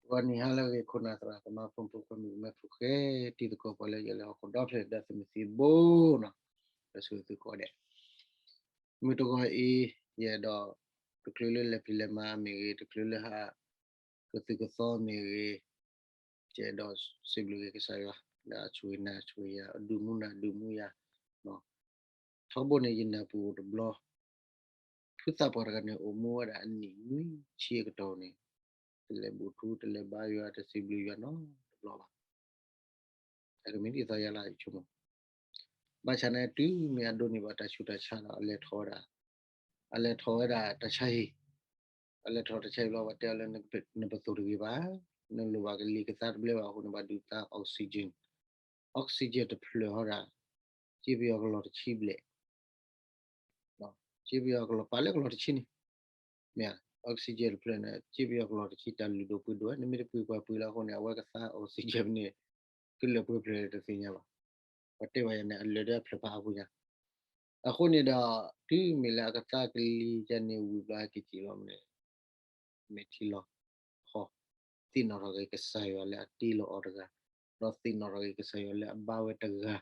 ဂီၤနံၤဟါလၢအဂ့ၤ ခိၣ်နၢ်သရၣ်သမါ ဖိမုၣ်ဖိခွါ မုၣ်ကမဲဖိဃဲ တံၤသကိး ပှၤလၢယလဲၤဟီၣ်ခိၣ်ဒီဖျၢၣ် ဒီးသုးမုၢ်သံၣ်ဘိနီၤ, ဒီးဆိၣ်ဂ့ၤသုကိးဂၤဒဲး, မုၢ်တဂီၤအံၤ ယအဲၣ်ဒိး တချုးလၢလဲၤဖံးလဲၤမၤမ့ၢ်ဂ့ၤ, တချုးလၢဟး ကသုၣ်ကသီမ့ၢ်ဂ့ၤ, ယအဲၣ်ဒိးစံးဘျုးက့ၤကစၢ်ယွၤ လၢအဆိၣ်ဂ့ၤနၤဆိၣ်ဂ့ၤယၤ အဒုးမူနၤဒုးမူယၤ, ထီဘိန့ၣ် ယနၢ်ပူၤအိၣ်တဘျီ ဖုသးပှၢ်တဂၤန့ၣ် အိၣ်မူဝဲဒၣ်အနံၣ်နွံဆံအကတီၢ်န့ၣ်, တလဲၤဘူၣ်ထူ တလဲၤဘါယွၤ တစံးဘျုးယွၤနီတဘျီဘၣ်. တၢ်ကမ့ၢ်ဒ်သိးယၤလၢယဆိကမိၣ်, ဘၣ်ဆၣ်န့ၣ် တုၤမ့ၢ်အဒိးန့ၢ်ဘၣ်တၢ်ဆူးတၢ်ဆါဒီး အလဲၤထီၣ်ဝဲဒၣ်, အလဲၤထီၣ်ဝဲဒၣ်တၢ်ဆါဟံၣ်, အလဲၤထီၣ်တၢ်ဆါဟံၣ်ဘျီ ပှၤတဲအီၤလၢ နပသိၣ်တဂ့ၤဘၣ်, နလိၣ်ဘၣ်ကလံၤကသါတဘျဲဘၣ်အဃိန့ၣ် ဘၣ်ဒုးသါ oxygen, oxygen တဖျၢၣ်ဟီဒၣ် စ့ပယီၤကလီၤတဆံဘျဲၣ် စ့ပယီၤကလီၤ ပာ်လၢကလီၤတဆံန့ၣ်, မ့ၢ် oxygen တဖျၢၣ်န့ၣ် စ့ပယီၤကလီၤတဆံ တၢ်လုၢ်ဒိၣ်ပှ့ၤဒိၣ်ဝဲ နမ့ၢ်တပှ့ၤပှၤပှ့ၤလီၤအဃိန့ၣ် အဝဲကသါ oxygen န့ၣ် ကလၢာ်ပှဲၤဖျၢၣ်တသ့ၣ်ညါဘၣ်. ပှၤတဲဘၣ်ယၤန့ၣ် အလၢာ်ဒီးအဖျၢၣ်ဖးအါပူၤညါ, အဃိန့ၣ်ဒီး တုၤမ့ၢ်လၢအကသါကလံၤကန့ၣ် ဝံၤဘျီဟဲက့ၤက့ၤလီၤမ့ၢ်န့ၣ် မဲာ်ထံလီၤ ဟီ, သ့ၣ်နီၣ်ထီၣ်က့ၤကစၢ်ယွၤလၢအတ့လီၤအီၤတဂၤ, ဒီးသ့ၣ်နီၣ်ထီၣ်က့ၤကစၢ်ယွၤလၢအဘါဝဲတဂၤ,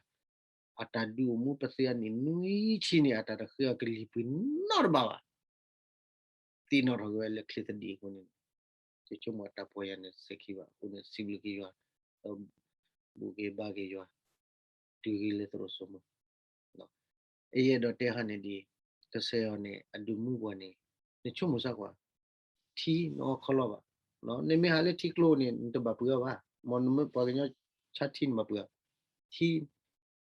အတၢ်ဒုးအိၣ်မူပသ့အနံၣ်နွံဆံန့ၣ် အတၢ်တဃ့အီၤကလံၤပှ့ၤနီတဘၣ်ဘၣ်. သ့ၣ်နီၣ်ထီၣ်က့ၤဝဲလၢချ့သဒံးအဃိန့ၣ်, ယဆိကမိၣ်အတၢ်ပီၢ်ယၤန့ၣ် စဲၤခံဘၣ်အဃိန့ၣ် စံးဘျုးက့ၤယွၤ, ဒီးဘူၣ်က့ၤဘါက့ၤယွၤ, တုၤဂ့ၤလၢသရိာ်စိမိၤ ယအဲၣ်ဒိးတဲဟီန့ၣ်ဒ်အံၤ, ကစၢ်ယွၤန့ၣ် အဒုးမူပှၤန့ၣ်, နဆိကမိၣ်စၢ်ကွၢ်, ထံနအီခီလီၤဘၣ်, နမ့ၢ်ဟးလၢထံကျိန့ၣ် နတဘၣ်ပှ့ၤအီၤဘၣ်, မ်နမ့ၢ်ပှၤကညီဆါထံနဘၣ်ပှ့ၤအီၤ, ထံ,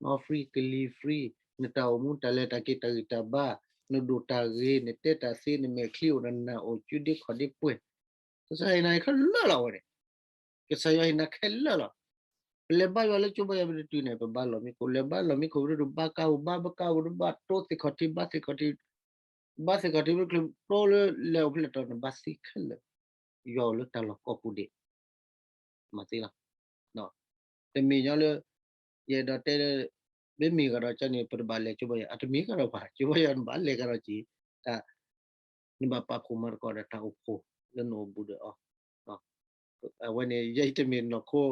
နအီ free ကလံၤ free, နတၢ်အိၣ်မူတၢ်လဲၤတၢ်က့ၤတၢ်ဂံၢ်တၢ်ဘါ, နဒိၣ်တၢ်ဂ့ၤ နတဲတၢ်သ့ နမဲာ်ချံအိၣ် နနၢ်အိၣ် ကုဒ့ခီၣ်ဒ့ပှဲၤ, ကစၢ်ယွၤဟ့ၣ်နၤခဲလၢာ်လီၤဝဲန့ၣ် ကစၢ်ယွၤဟ့ၣ်နၤခဲလၢာ်လီၤ. ပလဲၤဘါယွၤလၢကၠိဘါယွၤပတတုၤန့ၣ် ပဘါလီၢ်မံခိၣ်, လဲၤဘါလီၢ်မံခိၣ်ပတတုၤ ဘါကါအိၣ် ဘါဘါကါအိၣ် ပဘါတိသ့ၣ်ခီၣ်ထံး ဘါသ့ၣ်ခီၣ်ထံး, ဘါသ့ၣ်ခီၣ်ထံးပတချုး တိလၢလဲၤအိၣ်ဖျဲၣ်တီၤန့ၣ် ဘါသ့ခဲလၢာ်, ယွၤအိၣ်လၢတၢ်လီၢ်ကိးပူၤဒဲး, မၤသ့လီၤ. တမ့ၢ်ညီလၢ ယအဲၣ်ဒိးတဲလၢ မ့မ့ၢ်ဂၤဒီးကန့ၣ် ပတဘၣ်လဲၤကၠိဘါယွၤ အတမ့ၢ်ဂၤဒီးပှၤ ကၠိဘါယွၤနဘၣ်လဲၤဂၤဒီးက့ၤ, တၢ် နဘၣ်ပာ်ဖှိၣ်မၤသကိးဒီးတၢ်အိၣ်ဖှိၣ်လၢနအိၣ်ဘူးဒီးအီၤ, အဝဲန့ၣ် ယတမ့ၢ်နီၢ်ခိ,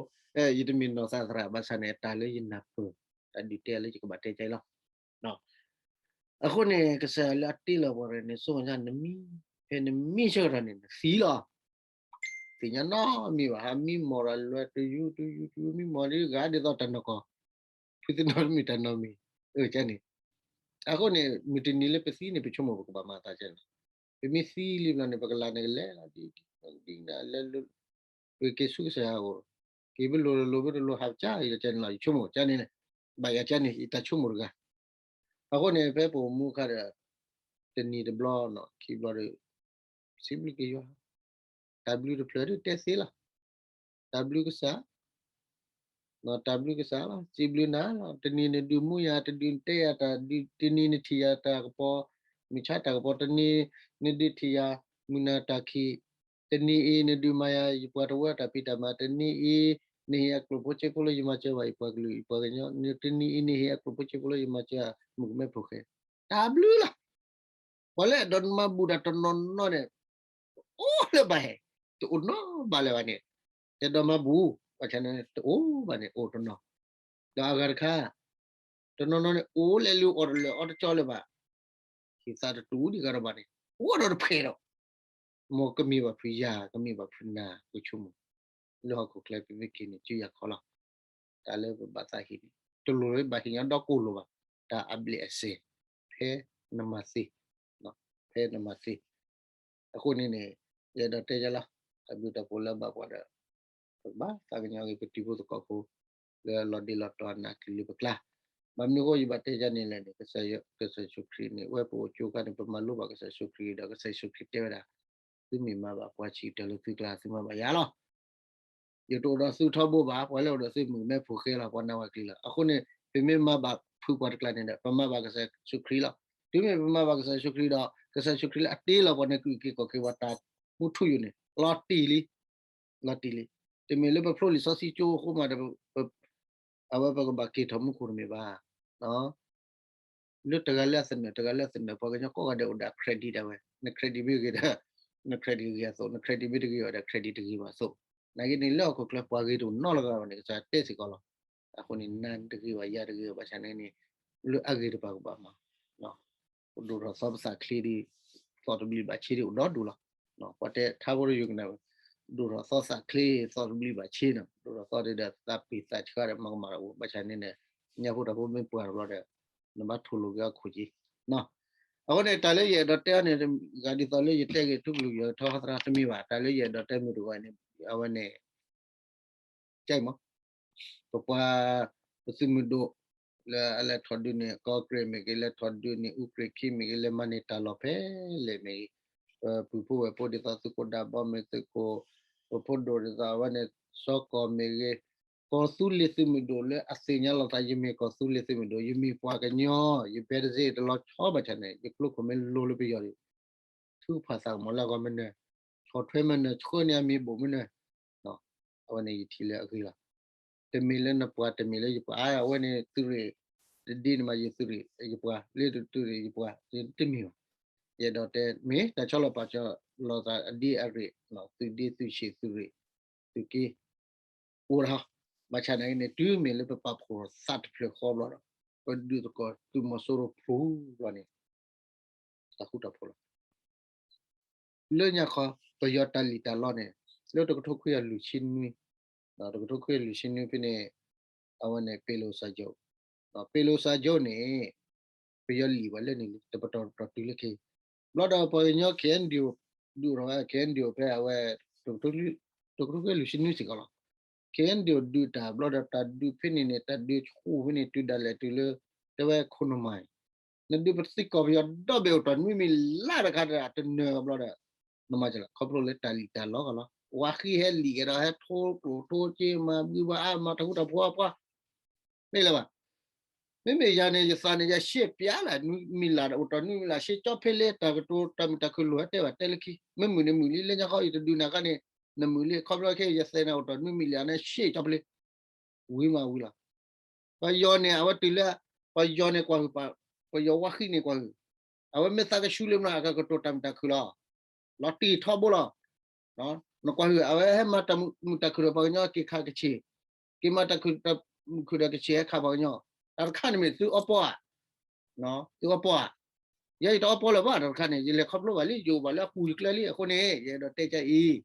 ယတမ့ၢ်နီၢ်သးသရၣ်ဘၣ်ဆၣ်န့ၣ် တၢ်လၢယနၢ်ပၢၢ်, တၢ်ဒုးတဲလၢယကဘၣ်တဲကၠီလီၤ. အဃိန့ၣ် ကစၢ်ယွၤလၢအတ့လီၤပှၤန့ၣ် နဆိကမိၣ်နမံ, ဖဲနမံဆၢကတီၢ်န့ၣ် နသံလီၤ. သ့ၣ်ညါနီတမံၤဘၣ်, ဟးမံမီၢ်ဒီးလွဲတယူၤတယူၤတယူၤ မံမီၢ်ဒ်ဂၤဒ်သိးတၢ်နီၢ်ကီၢ်, ဖုသနီတမ့ၢ်တၢ်နီတမံၤ, အၢ ကန့ၣ်, အဃိန့ၣ် မုၢ်တနံၤလၢပသံန့ၣ် ပဆိကမိၣ်ပကဘၣ်မၤသးကန့ၣ်လီၤ. ပမ့ၢ်သံလံဘျီန့ၣ် ပကလၤန့ၣ်ကလဲၤလီၤဒ်, ဒ်လဲၤလၢ ပက့ၤဆူကစၢ်ယွၤအအိၣ်, က့ၤပလိၤလိၤပတလိၤဟးကၠါ ယကန့ၣ်လီၤ ယဆိကမိၣ်ကန့ၣ်, ဘၣ်ယၤကန့ၣ် ယတၢ်ဆိကမိၣ်တဂၤ. အဃိန့ၣ် ဖဲပအိၣ်မူအခါဒီး တနံၤတဘျီနီၢ်ခံဘျီဒီး စံးဘျုးက့ၤယွၤ, တၢ်ဘျုးတဖျၢၣ်ဒ်တဲသ့လီၤ. တၢ်ဘျုးကစၢ် တၢ်ဘျုးကစၢ်လီၤ, စံးဘျုးနၤလီၤ. တနံၤနဒုးမူယၤ တဒုးနတဲယၤတၢ်, တနံၤနထံၣ်ယၤတၢ်ကပီၤ, မုၢ်ဆါတၢ်ကပီၤ, တနံၤနဒုးထံၣ်ယၤ မုၢ်နၤတၢ်ခံး, တနံၤအံၤနဒုးမၤယၤ ယပှၤတဝၢတၢ်ဖံးတၢ်မၤ, တနံၤအံၤ နဟ့ၣ်အကျိၣ်ဖိစ့ဖိလၢယမၤစၢၤဘၣ်ယပှၤကလုာ်ယပှၤကညီ, တနံၤအံၤနဟ့ၣ်အကျိၣ်ဖိစ့ဖိလၢယမၤစၢၤ မုၣ်ကမဲဖိဃဲ, တၢ်ဘျုးလီၤ. ပှၤလၢအဲၣ်ဒိးမၤဘူၣ်တၢ်တနီၤနီၤန့ၣ် အိၣ်လၢၤဘၣ်ဟဲ, တအိၣ်နီဘၣ်လၢၤဘၣ်န့ၣ်, အဲၣ်ဒိးမၤဘူၣ် ဘၣ်ဆၣ်န့ၣ် တအိၣ်ဘၣ်န့ၣ် အိၣ်တနီၤ, ဒီးအဂၤတခါ တနီၤနီၤန့ၣ် အိၣ်လဲၤလၢအီၣ်တလၢာ်အီတကၠီလၢၤဘၣ်, ဟံၣ်သးတတူၢ်ဒံးဂၤဒီးဘၣ်န့ၣ် အိၣ်ဒီးတဖှဲးဒီး, မ်ကမ့ၢ်ဘၣ်ဖုးယၤ ကမ့ၢ်ဘၣ်ဖုးနၤ ပဆိကမိၣ်, လၢဟီၣ်ခိၣ်ချၢပမ့ၢ်က့ၤန့ၣ် စုယၤခီလီၤ. တၢ်လၢပဘၣ်သးဟ့ၣ်န့ၣ် တလိၣ်လၢဘၣ်ဟ့ၣ်ညီဒီကိၢ်လိာ်ဘၣ်, တၢ်အဘျဲၣ်အစဲး ဖဲနမၤသ့, ဖဲနမၤသ့, အဃိန့ၣ်န့ၣ် ယအဲၣ်ဒိးတဲယၤလီၤ, တၢ်ဘျုးတၢ်ဖှိၣ်လၢအဘၣ်ပှၤဒီး ပကဘၣ်သးကညီၤက့ၤပတံၤဖိသကိးဖိ လၢလီၤဒ့လီၤတီၢ်အနၢ်ကလုၢ်ပကျါ, ဘၣ်မနုၤအဃိယဘၣ်တဲယၤန့ၣ်လဲၣ်န့ၣ် ကစၢ်ယ့ၣ်ၡူးခရံာ်န့ၣ် ဝဲပအိၣ်ကၠိခါန့ၣ် ပမၤလိဘၣ်ကစၢ်ယ့ၣ်ၡူးခရံာ်ဒီး ကစၢ်ယ့ၣ်ၡူးခရံာ်တဲဝဲဒၣ်, သုမ့ၢ်မၤဘၣ်ပှၤဆံးကတၢၢ်လၢသုကျါ သုမၤဘၣ်ယၤလီၤ. ယတအိၣ်ဒီးသုထီဘိဘၣ်, ပှၤလၢအိၣ်ဒီးသုမုၣ်မဲဖိဃဲလီၤ, ပှၤနၢ်ဝဲကျံလီၤ. အဃိန့ၣ် ပမ့ၢ်မၤဘၣ်ဖုးပှၤတကျါန့ၣ်ဒီး ပမၤဘၣ်ကစၢ်ယ့ၣ်ၡူးခရံာ်လီၤ. တုၤမ့ၢ်ပမၤဘၣ်ကစၢ်ယ့ၣ်ၡူးခရံာ်ဒီး ကစၢ်ယ့ၣ်ၡူးခရံာ်လၢအတ့လီၤပှၤန့ၣ် ကအုၣ်က့ၤခီၣ်က့ၤပှၤတၢ်မူထူယိာ်န့ၣ် လီၤတံၢ်လံ, လီၤတံၢ်လံ. တမ့ၢ်လၢပဖျိလံာ်စီဆှံကၠိအဃိမးဒီး အဝဲပကဘၣ်က့ၤထီၣ်မူခိၣ်တမ့ၢ်ဘၣ်. လၢတဂၤလၢအသနၢၣ် တဂၤလၢအသနၢၣ် ပှၤကညီကိးဂၤဒဲးအိၣ်ဒီး credit ဒၣ်ဝဲ, န credit မ့ၢ်ဂ့ၤဒီး န credit ဂ့ၤအသိး, န credit တဂ့ၤဘၣ်ဒီး credit တဂ့ၤဘၣ်အသိး နာ်က့န့ၣ် လၢဟီၣ်ခိၣ်ချၢပှၤဂ့ၤတအိၣ်နီတဂၤဘၣ်န့ၣ် ကစၢ်တဲစ့ၢ်ကီးလီၤ. အဃိန့ၣ် နၤတဂ့ၤဘၣ် ယၤတဂ့ၤဘၣ် ဘၣ်ဆၣ်န့ၣ်န့ၣ် လၢအဂ့ၤတဖၣ်ကဘၣ်မၤ ပဒိၣ်ထီၣ်သီပသးချ့ဒီး သီၣ်တဘျံးဘၣ်ဆ့ဒီးအိၣ်ဒီဒူၣ်လီၤ. ပှၤတဲထါဖိတယုၢ်ကနၣ် ဒိၣ်ထီၣ်သီသးချ့ သီၣ်တဘျံးဘၣ်ဆ့န့ၣ် ဒိၣ်ထီၣ်သီဒီးသးပ့ၤသးဆှါဒီးမၤကမၣ်တအိၣ် ဘၣ်ဆၣ်န့ၣ်န့ၣ် ညၣ်ဖိတၢ်ဖိမ့ၢ်ပှၤတဘျီဒီး နဘၣ်ထိၣ်လိာ်က့ၤအခိၣ်က့ၤ အဃိန့ၣ် တၢ်လၢယအဲၣ်ဒိးတဲအီၤန့ၣ် ဂၤဒ်သိးလၢယတဲဂ့ၤထူကလုၢ်ယထီဟီသရၣ်တမ့ၢ်ဘၣ် တၢ်လၢယအဲၣ်ဒိးတဲမုာ်တဂီၢ်န့ၣ် အဝဲန့ၣ် ကမး ပပှၤ ပသုးမုၢ်ဒိၣ် လၢအလဲၤထီၣ်ဒုးန့ၣ် ကီၢ်ကရ့ၣ်မ့ၢ်ဂ့ၤ လဲၤထီၣ်ဒုးန့ၣ် အူကရ့ၣ်ခံမ့ၢ်ဂ့ၤ လဲၤမၤန့ၢ်တၢ်လီၢ်ဖဲလဲၣ်မ့ၢ်ဂ့ၤ ပပုၢ်ဖိဝဲၢ်ဖိဒ်သိးသုးခိၣ်ဒၢဘီမ့ၢ်သုးခိၣ် ပဖိဒိၣ်ဒ်သိးအဝဲန့ၣ် စီၤကီၢ်မ့ၢ်ဂ့ၤ ကီၢ်သူလ့ၤသုးမုၢ်ဒိၣ်လၢအသ့ၣ်ညါလီၤသး ယမ့ၢ်ကီၢ်သူလ့ၤသုးမုၢ်ဒိၣ် ယမ့ၢ်ပှၤကညီ ယဘဲတစ့တလီၤဆီဘၣ်ဆၣ်န့ၣ် ယကျိခိၣ်မ့ၢ်လိၤလၢပယီၤဒီး ထုကဖၣ်သးကမီၤလၢအဂီၢ်မနုၤ ဆီၣ်ထွဲမနုၤ ဆှၢန့ၢ်အမံၤဘိၣ်မနုၤ အဝဲန့ၣ်ယထံၣ်လၢအဂ့ၤလီၤ. တမ့ၢ်လၢနပှၤ တမ့ၢ်လၢယပှၤ အဝဲန့ၣ်သုးရ့ၣ် တဒ့န့ၣ်မး ယသုးရ့ၣ်ယပှၤ လၢတသုးရ့ၣ်ယပှၤ တမ့ၢ်ဘၣ်. ယအဲၣ်ဒိးတဲ မ့ၢ်တၢ်ဆီလီၤပာ်ဆီလီၤသးအဒ့အရ့ၣ် သုးဒ့သုးဆံးသုးရ့ၣ် သုးက့ အိၣ်ဒၣ် ဘၣ်ဆၣ်နာ်က့န့ၣ် တုၤမ့ၢ်လၢပပာ်ဖှိၣ်သးတဖျၢၣ်ဃီဘျီဒီး ပဒုးသကိးသုးမီၤစိရိၤဖျိဘျီန့ၣ် တၢ်ဃူတၢ်ဖိးလီၤ. လၢညါခီ ပယီၤတၢ်လံၣ်တၢ်လီန့ၣ် လၢတကထိခွံကယၤလွံၢ်ဆံနွံ တကထိခွံကယၤလွံၢ်ဆံနွံဖဲန့ၣ် အဝဲန့ၣ် ပ့ၤလိာ်စၢၤကၠိ ပ့ၤလိာ်စၢၤကၠိန့ၣ် ပယီၤလံၣ်ဝဲလၢန့ၣ်လံ တပတီၢ်ပတီၢ်တုၤလၢခဲအံၤ ဘျီဒီးပှၤကညီ ခဲအံၤဒုးအိၣ်ထီၣ်ဝဲ ခဲအံၤဒုးအိၣ်ဖဲအဝဲ တကထိခွံကယၤလွံၢ်ဆံနွံစ့ၢ်ကီးလီၤ. ခဲအံၤဒုးဒုးတၢ်ဘျီဒီး တၢ်ဒုးဖဲန့ၣ်န့ၣ် တၢ်ဒုးဆူၣ်ဖဲန့ၣ် တုၤဒၣ်လဲာ်တုၤလၢ တဲဝဲခိၣ်နမၤ နဒုးပသံကီၢ်ပယီၤဒီဘ့ၣ်အိၣ်တ့ၢ်နွံမံၤလါတခါတတနၢၤဘျီဒီး နမၤကလီ ခီဖျိလၢတၢ်လံၣ်တၢ်လီကလီ ဝါဃံဟဲလံၣ်ကဒီး ဟဲထိကျိၣ်ထိစ့ မၤဘုဘၣ်အါ မၤတၢ်ဃူတၢ်ဖိးအါပှၤ မ့ၢ်လၢၤဘၣ်. မ့မ့ၢ်ယၤန့ၣ် ယသးန့ၣ် ယရှဲပျးလၢ နွံမံၤလါဒီး အိၣ်တ့ၢ်နွံမံၤလါ ရှဲကၠီဖဲလဲၣ် တၢ်ကတိၤတၢ်မုာ်တၢ်ခုၣ်လိၣ်ဟဲတဲဘၣ်တဲလၢခံ မ့ၢ်မုာ်န့ၣ်မုာ်လံ လၢညါခီအံၤတဒုးနၤခါန့ၣ် နမုာ်လံ ခီဖျိခဲအံၤ ယသးန့ၣ် အိၣ်တ့ၢ်နွံမံၤလါန့ၣ် ရှဲကၠီဖဲလဲၣ် ဝံၤမးဝံၤလီၤ. ပယီၤန့ၣ် အဝဲတုၤလၢ ပယီၤန့ၣ်ကွၢ်ဟုၣ် ပယီၤဝါဃံန့ၣ်ကွၢ်ဟုၣ် အဝဲမ့ၢ်သးကဆူလၢမနုၤ အကကတိၤတၢ်မုာ်တၢ်ခုၣ်လီၤ. လီၤတံၢ်ထီဘိလီၤ. နကွၢ်ဟုၣ် အဝဲဟဲမၤတၢ်မုာ်တၢ်ခုၣ်ဒီးပှၤကညီက့ၤခးကဆ့ၣ်, က့ၤမၤတၢ်မုာ်တၢ်ခုၣ်ဒီးကဆ့ၣ်ဟဲခးပှၤကညီ, တၢ်တခါန့ၣ်မ့ၢ်သုအီပီဧါ, သုအီပီဧါ, ယဲယတအီပီလၢၤဘၣ်တၢ်တခါန့ၣ် ယလဲၤခီဖျိဘၣ်လံ ယအိၣ်ဘၣ်လၢအပူၤယကျဲလံ အဃိန့ၣ် ယအဲၣ်ဒိးတဲကအံၤ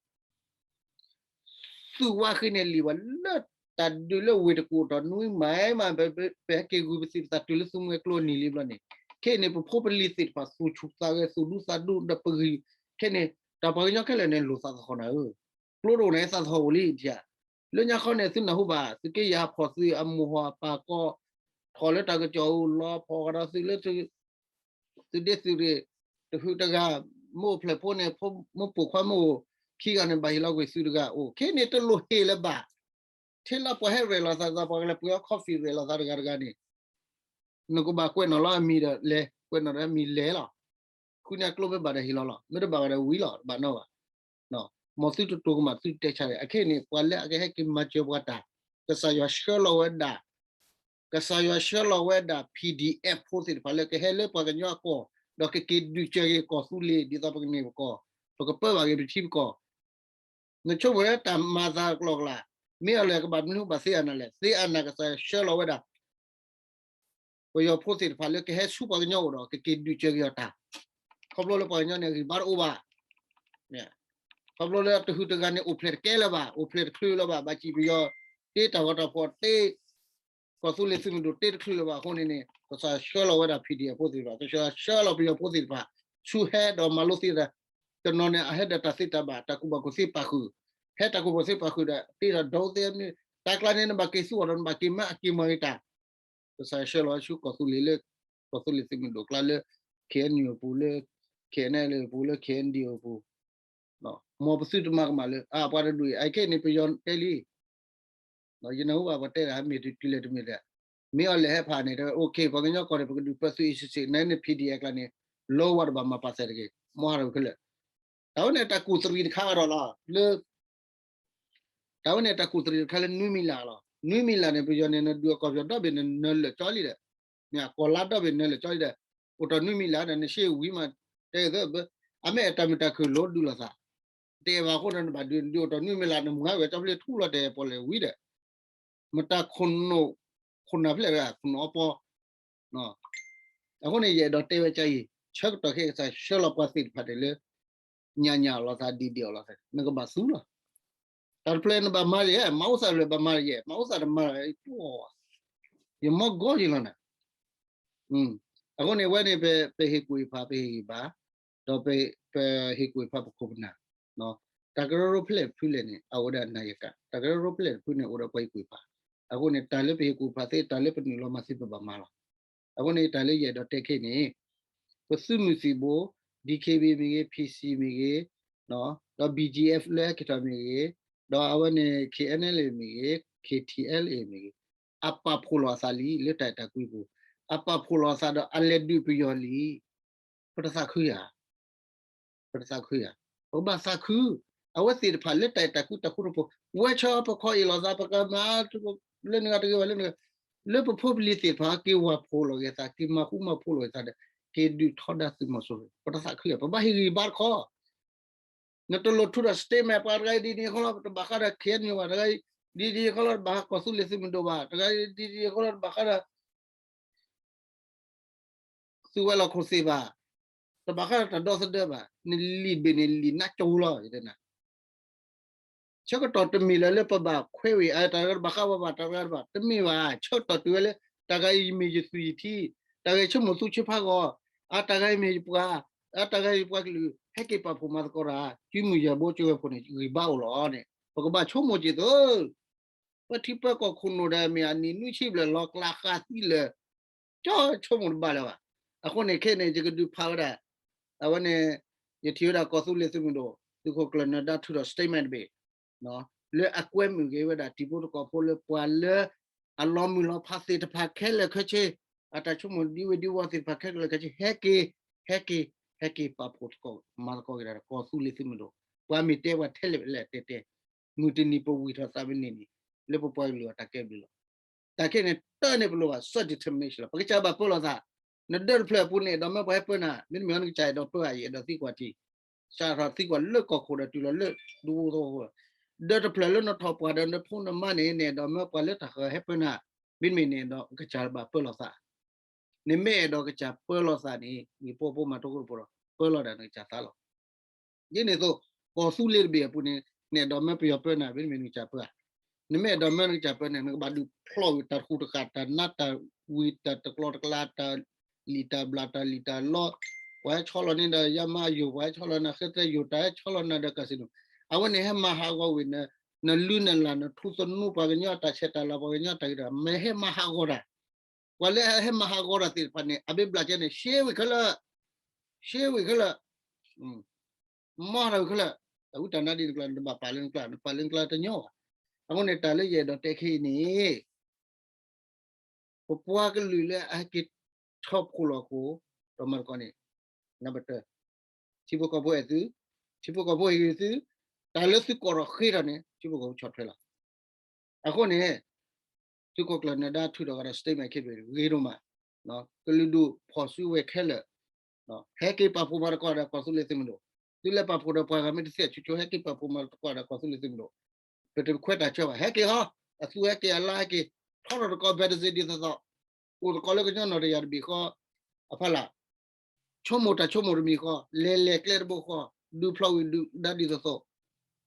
သုးဝါဃံန့ၣ်လံၤဘၣ်လၢ တၢ်ဒုးလၢဝ့ၢ်တကူၣ်အိၣ်တ့ၢ်နွံမံၤမး ပဟဲက့ၤဂုာ်ပသံးပသးတုၤလၢသုးမုၢ်ကျိနံၤလံဘျီန့ၣ်, ခဲအံၤန့ၣ် ပဖိပလံၤသ့ၣ်တဖၣ်သူၣ်ဆူၣ်သးဂဲၤ သူၣ်ဒူသးဒူဒီးပဂံၢ်, ခဲအံၤန့ၣ် တၢ်ပှၤကညီခဲလၢာ်န့ၣ် လိၣ်သးသဟီၣ်နၤဧၢ, ကျိတအိၣ်န့ၣ်သးသဟီၣ်ဝံၤလံဒံးဧါ, လၢညါခီန့ၣ် သုနၢ်ဟူဘၣ် သုးက့ယဲၢ်ဖီၣ်သုးအမိၢ်ဟီၣ်အပၢ်ကီ ထီၣ်လၢတၢ်ကစီၣ်အူလီၤ ဖီၣ်ဃာ်ဒီးသုးလၢ သုးဒ့သုးရ့ၣ် တဟုတဂၤ, မ့ၢ်အိၣ်ဖျဲၣ်ဖိန့ၣ် မ့ၢ်ပိာ်ခွါမ့ၢ်အိၣ်ခံဂၤန့ၣ် ဘၣ်ဟ့ၣ်လီၤကွံာ်သုးတဂၤအိၣ်, ခဲအံၤန့ၣ်တလိၣ်ဟ့ၣ်လၢၤဘၣ်, ထဲလၢပှၤဟဲရဲၣ်လီၤသး ပှၤကလဲၤပှ့ၤအီၤ coffee ရဲၣ်လီၤသးတဂၤတဂၤန့ၣ် နကဘၣ်ကွဲးနီၣ်လီၤအမံၤဒီးလဲၤ, ကွဲးနီၣ်ဒီးအမံၤလဲၤလီၤ, ဃုန့ၢ်အကျိဖဲဘၣ်ဒီးဟ့ၣ်လီၤလီၤ, မ့ၢ်တဘၣ်ဘၣ်ဒီးဝံၤလီၤ တဘၣ်နီတဘၣ် မ်သုတတိၤကမၣ်သုတဲဆါန့ၣ်, အခဲအံၤန့ၣ် ပှၤလၢအကဟဲက့ၤမၤစၢၤပှၤတၢ်, ကစၢ်ယွၤဆှၢလီၤဝဲဒၣ်, ကစၢ်ယွၤဆှၢလီၤဝဲဒၣ် PDF ဖိသ့ၣ်တဖၣ်လၢကဟဲလၢပှၤကညီအကီၢ်, ဒီးကက့ၤဒုးစၢၤက့ၤကီၢ်သူလ့ၤ ဒ်သိးပကန့ၢ်ပကီၢ်, ပကပၢဘၣ်က့ၤပထံပကီၢ်, နဆိကမိၣ်လၢတၢ်မၤသးကလီကလီ, မ့ၢ်အီၤလဲၣ်ကဘၣ်မနုၤဘၣ်သ့အနၢ်လဲၣ်, သ့အနၢ်ကစၢ်ယွၤဆှၢလီၤဝဲဒၣ် ပယီၤဖိသ့ၣ်တဖၣ်လၢကဟဲဆူပှၤကညီအိၣ်ဒီး ကက့ၤဒုးစၢၤက့ၤအီၤတၢ်, ခီဖျိလၢပှၤကညီန့ၣ် ဂံၢ်ဘါတအိၣ်ဘၣ်, ခီဖျိလၢတဟုတဂၤန့ၣ်အိၣ်ဖျဲၣ်တကဲလၢၤဘၣ်, အိၣ်ဖျဲၣ်တချုးလၢၤဘၣ်, ဘၣ်စံးပယီၤ တ့တၢ်ဂီၤတၢ်ဖီၣ်တ့ ကီၢ်သူလ့ၤသုးမုၢ်ဒိၣ်တ့တချုးလၢၤဘၣ်အဃိန့ၣ်န့ၣ် ကစၢ်ယွၤဆှၢလီၤဝဲဒၣ် PDF ဖိသ့ၣ်တဖၣ်, ကစၢ်ယွၤဆှၢလီၤပယီၤဖိသ့ၣ်တဖၣ်, ဆူဟဲဒီးမၤလိသ့ဒီး, တနီၤန့ၣ် အဟဲဒီးတၢ်သ့တၢ်ဘၣ် တၢ်ကူၣ်ဘၣ်ကူၣ်သ့ပာ်ဃုာ်, ဟဲတၢ်ကူၣ်ဘၣ်ကူၣ်သ့ပာ်ဃုာ်ဒီး တ့ဒီးဒိသ့န့ၣ်, တၢ်ကျါန့ၣ် နဘၣ်က့ၤသူအီၤဒီး နဘၣ်က့ၤမၤအက့ၤမၤဂ့ၤတၢ် ကစၢ်ယွၤဆှၢလီၤဝဲဆူကီၢ်သူလ့ၤလၢ ကီၢ်သူလ့ၤသုးမုၢ်ဒိၣ်ကျါလၢ KNU အပူၤလၢ KNLA အပူၤလၢ KNDO အပူၤ, မ်ပသုတမၤကမၣ်လၢ အပှၤတဒူၣ်အံၤ အခဲအံၤန့ၣ် ပယီၤတဲလံ, ယနၢ်ဟူဘၣ်ပှၤတဲတၢ် မ့ၢ်တုၤလၢတမ့ၢ်ဒီး မ့ၢ်အီၤလဲၣ်ဟဲဖးန့ၣ် တဲဝဲ OK ပှၤကညီကီၢ်န့ၣ် ပကဒုးပၢသုးအံၤစ့ၢ်စ့ၢ် နန့ၣ် PDF အကျါန့ၣ် လီဝါတဘၣ်မၤပာ်သးတဂ့ၤ မ့ၢ်ဟးထီၣ်ခဲလၢာ်, တၢ်ဝဲန့ၣ်တၢ်ကူၣ်သရံးတခါဒီးလီၤ လၢ တၢ်ဝဲန့ၣ်တၢ်ကူၣ်သရံးတခါလၢနွံမံၤလၢ်လီၤ. နွံမံၤလၢ်န့ၣ် ပယီၤန့ၣ် နဒုးအကီၢ်ပယီၤဒီဘ့ၣ်န့ၣ် နလၢာ်ကၠီလံဒီး, မ့ၢ်ကီၢ်လါဒီဘ့ၣ်နလၢာ်ကၠီလံဒီး, အိၣ်တ့ၢ်နွံမံၤလၢ်ဒီး နရှ့ဝံၤမး, တဲသ့, အမ့ၢ်အဲၣ်တၢ်မုာ်တၢ်ခုၣ်လိဒုးလိာ်သး, နတတဲဘၣ်အဃိဒီး နဘၣ်ဒုးဒုးအိၣ်ထီၣ်နွံမ့ၢ်လၢ နမုၢ်ဟါဝဲကၠီဖျ့ထူလီၤတဲာ်ပီၣ်လဲၣ်ဝံၤဒီး မတၤခိၣ်နူာ် ခိၣ်နၢ်ဖျဲၣ်တဂၤ ခိၣ်နူာ်အီပီ အဃိန့ၣ် ယအဲၣ်ဒိးတဲဝဲကါအံၤ ဆၢကတီၢ်ခဲအံၤကစၢ်ဆှၢလီၤပှၤသ့ၣ်တဖၣ်န့ၣ်လၢ ညၣ်ညၣ်လီၤသး ဒံၣ်ဒံၣ်အီၤလီၤသး နကဘၣ်သူလီၤ. တၢ်တဖျၢၣ်နဘၣ်မၤယဲၢ် မၤအိၣ်သးတဖျၢၣ်ဘၣ်မၤယဲၢ် မၤအိၣ်သးတမၤ ယမီၢ်ဂီၢ်ယံၤလီၤနၤ. အဃိန့ၣ် ဝဲန့ၣ် ပဟ့ၣ်ကူၣ်ဟ့ၣ်ဖး ပဟ့ၣ်ဂံၢ်ဘါ ဒီးပဟ့ၣ်ကူၣ်ဟ့ၣ်ဖးပခိၣ်ပနၢ် တၢ်ကရၢကရိဖဲလဲၣ်တဖုလဲၣ်န့ၣ် အအိၣ်ဝဲဒၣ်နၤယကၤ တၢ်ကရၢကရိဖဲလဲၣ်တဖုန့ၣ် အိၣ်ဒီးပှၤဟ့ၣ်ကူၣ်ဟ့ၣ်ဖး အဃိန့ၣ် တၢ်လၢပဟ့ၣ်ကူၣ်ဟ့ၣ်ဖးသ့ တၢ်လၢပနုာ်လီၤမၤသ့ ပဘၣ်မၤလီၤ. အဃိန့ၣ် တၢ်လၢယအဲၣ်ဒိးတဲခဲအံၤန့ၣ် ပသုးမုၢ်သံၣ်ဘိ DKBA မ့ၢ်ဂ့ၤ PC မ့ၢ်ဂ့ၤ ဒီး BGF လၢဟဲက့ၤထီၣ်မ့ၢ်ဂ့ၤ ဒီးအဝဲန့ၣ် KNLA မ့ၢ်ဂ့ၤ KTLA မ့ၢ်ဂ့ၤ အပာ်ဖှိၣ်လီၤအသးလံ လၢတၢ်အဲၣ်တၢ်ကွံပူၤ အပာ်ဖှိၣ်လီၤအသးဒီးအလဲၤဒုးပယီၤလံ ပတသးခုဧါ ပတသးခုဧါ ပကဘၣ်သးခု အဝဲသ့ၣ်တဖၣ်လၢတၢ်အဲၣ်တၢ်ကွံတၢ်ဃူတဖိး ဝဲဆၢပခီအ့ၣ်လိာ်သး ပကမၤ လၢနဂၤတဂ့ၤဘၣ်လၢနဂၤ လၢပဖိပလံၤသ့ၣ်တဖၣ် က့ၤဝၤဖှိၣ်လီၤက့ၤသး က့ၤမၤဃူမၤဖိးလီၤက့ၤသးဒီး က့ၤဒုးထီဒါသုးမီၤစိရိၤ ပတသးခုဧါ ပဘၣ်ဟ့ၣ်ဂံၢ်ဘါတခီ နတလိၣ်ထုးဒီး statement ပှၤတဂၤအံၤဒ်န့ၣ်အဃိလီၤ တဘၣ်ဃးဒီး KNU ဘၣ် တဂၤအံၤ ဒ်န့ၣ်အဃိလီၤ တဘၣ်ဃးကီၢ်သူလ့ၤသုးမုၢ်ဒိၣ်ဘၣ် တဂၤအံၤ ဒ်န့ၣ်အဃိလီၤ တဘၣ်ဃးဒီး သုးဝဲၤလီၢ်ခိၣ်သ့ၣ်ဘၣ်, တဘၣ်ဃးဒီးတၢ်ဒီသဒၢဘၣ်, နလံာ်တဘ့ၣ်န့ၣ် လံာ်နါကၠိလီၤ ယတဲနၤ. ဆၢကတီၢ်တမ့ၢ်လၢ လၢပဘၣ်ခွဲးဝေၢ် အတၢ်တဂၤတဘၣ်ဃးဝဲဘၣ် တၢ်တဂၤတဘၣ် တမ့ၢ်ဘၣ်. ဆၢကတီၢ်တုၤဝဲလၢ တၢ်ဂၤအံၤမ့ၢ်ယသွံၣ်ယထံ, တၢ်ဂၤအံၤဆိကမိၣ်သူဆိဖးဂီၤ, အတၢ်ဂၤအံၤမ့ၢ်ယပှၤ, အတၢ်ဂၤအံၤယပှၤကလုာ်, ဟဲက့ၤပာ်ဖှိၣ်မၤသကိးတၢ်, ကုမုၢ်ယၤဘိကၠိဝဲၤဖိန့ၣ် ဂံၢ်ဘါအိၣ်လီၤန့ၣ် ပကဘၣ်ဆိကမိၣ်က့ၤသု ပထံပၢကီၢ်ခိၣ်နူာ်ဒီး မ့ၢ်အနံၣ်နွံဆံဘျဲၣ် လီၤကျါဃးသံလၢာ်, ကၠီဆိကမိၣ်တဘၣ်လၢၤဘၣ်. အဃိန့ၣ် ခဲအံၤန့ၣ် ယကဒုးဖးဝဲဒၣ်, အဝဲန့ၣ် ယထံၣ်ဝဲဒၣ်ကီၢ်သူလ့ၤသုးမုၢ်ဒိၣ် သုးခိၣ်ကျၢၢ်နၢၤဒါထုးထီၣ် statement တဘ့ၣ် လၢအကွဲမုာ်က့ၤဝဲဒၣ်တံၤဖိသကိးဖိလၢပှၤလၢ အလီၤမုၢ်လီၤဖးသ့ၣ်တဖၣ်ခဲလၢာ်ခဲဆ့, အတၢ်ဆိကမိၣ်ဒ်ဝဲဒ်ဝီသ့ၣ်တဖၣ်ခဲလၢာ်ခဲဆ့ ဟဲက့ၤ, ဟဲက့ၤ, ဟဲက့ၤပာ်ဖှိၣ်သကိးမၤသကိးက့ၤတၢ်ဒီးကီၢ်သူလ့ၤသုးမုၢ်ဒိၣ်, ပှၤမ့ၢ်တဲပှၤထဲလဲၣ်လဲၣ်တဲတဲ, မုၢ်တနံၤပဝံၢ်ထီၣ်သးမုၢ်နံၤန့ၣ် လၢပပှၤကလုာ်အတၢ်ကဲဘျုးလီၤ. တၢ်ခဲအံၤန့ၣ် တၢ်န့ၣ်ပလိၣ်ဘၣ် self determination လီၤ. ပကစၢ်ဘၣ်ပၢလီၤသး, နဒၢးတဖျၢၣ်အပူၤန့ၣ် အဲၣ်ဒိးမၢပှၤဟဲပၢနၤ, မ့တမ့ၢ်နကစၢ်အဲၣ်ဒိးပၢဧါ ယအဲၣ်ဒိးသံကွၢ်ထံ, စးထီၣ်သံကွၢ်လၢကီၢ်ခိၣ်ဒီးတုၤလီၤလၢဒူသဝီ, ဒၢးတဖျၢၣ်လၢနထီၣ်ပှၢ်ဒီးနဖိနမါန့ၣ် နအဲၣ်ဒိးမၢပှၤလၢတၢ်ဃၢၤဟဲပၢနၤ, မ့တမ့ၢ်နအဲၣ်ဒိးကစၢ်ဘၣ်ပၢလီၤသး နမ့ၢ်အဲၣ်ဒိးကစၢ်ပၢလီၤသးန့ၣ် ဂ့ၢ်ပိာ်ဖိမၤတအိၣ်တပူၤဒီး ပၢလီၤဒၣ်နကစၢ်သးလီၤ. ဒ်န့ၣ်အသိး ကီၢ်သူလ့ၤတဘ့ၣ်အပူၤန့ၣ် နအဲၣ်ဒိးမၢပယီၤပၢနၤ မ့တမ့ၢ်နကစၢ်ပၢဧါ. နမ့ၢ်အဲၣ်ဒိးမၢနကစၢ်ပၢန့ၣ် နကဘၣ်ဒုးဖျီၣ်ဝံၤတၢ်တဃူတဃာ် တၢ်နးတၢ်ဝံၤ တၢ်တကျီတကျါ တၢ်လံၣ်တၢ်ဘျၣ် တၢ်လံၣ်တၢ်လီ, ပှၤဟဲဆီလီၤန့ၣ်ဒီးယါမါယိာ် ပှၤဟဲဆီလီၤနၤဃဲသဲယိာ် တၢ်ဟဲဆီလီၤနၤဒီးcasino, အဝဲန့ၣ်ဟဲမၤဟးဂီၤဝံၤ နလုၢ်နလၢ် နထူသနူပှၤကညီအတၢ်ဆဲးတၢ်လၤ ပှၤကညီတၢ်ဂ့ၤတၢ် မ့ၢ်ဟဲမၤဟးဂီၤတၢ် ပှၤလၢအဟဲမၤဟးဂီၤတၢ်သ့ၣ်တဖၣ်န့ၣ် အဘ့ၣ်ဘျးကဲန့ၣ် ရှဲဝံၤခဲလၢာ်, ရှဲဝံၤခဲလၢာ်, မၤတၢ်ဝံၤခဲလၢာ်, အဝံတၢ်နါဒ်နကျါ နတဘၣ်ပာ်လၢနကျါ နပာ်လၢနကျါတညီဘၣ်. အဃိန့ၣ် တၢ်လၢယအဲၣ်ဒိးတဲခဲအံၤန့ၣ် ပပှၤကလုာ်လၢအဟဲက့ၤထီၣ်ဖှိၣ်လီၤခိၣ် ဒီးမၤသကိးန့ၣ် နၢ်ပၢၢ်တၢၢ်, ထံဖိကီၢ်ဖိအဲၣ်သု, ထံဖိကီၢ်ဖိဟ့ၣ်ဂံၢ်သု, တၢ်လၢသုကိးထီၣ်ဃ့ထီၣ်န့ၣ် ထံဖိကီၢ်ဖိဆီၣ်ထွဲလီၤ. အဃိန့ၣ် သုးခိၣ်ကျၢၢ်နၢၤဒါထုးထီၣ်ကဒီး statement ခဲအံၤ ဂ့ၤဒိၣ်မး, ကလုာ်ဒူၣ်ဖီၣ်စုဝဲခဲလၢာ် ဟဲက့ၤပာ်ဖှိၣ်မၤသကိးဒီးကီၢ်သူလ့ၤသုးမုၢ်ဒိၣ်, သုလဲၤပာ်ဖှိၣ်ဒီးပှၤဂၤမ့ၢ်တသ့ၣ်ဆူၣ်ဆူၣ် ဟဲက့ၤပာ်ဖှိၣ်မၤသကိးဒီးကီၢ်သူလ့ၤသုးမုၢ်ဒိၣ်, ပတခွဲးတၢ်ဆၢဘၣ်, ဟဲက့ၤဟီ, အသူဟဲက့ၤအလါဟဲက့ၤ, ထီထီၣ်သကိး ဘဲတစ့ဒ်သိးသိး, အိၣ်သကိးလၢကညီနီၢ်တယၢ်တဘ့ၣ်ဃီ, အဖီလာ် ဆိကမိၣ်တၢ်ဆိကမိၣ်တမံၤဃီ, လဲၤလဲၤကျဲတဘိဃီ, ဒုးဖျီၣ်ဝံၤဒုးဒါဒ်သိးသိး,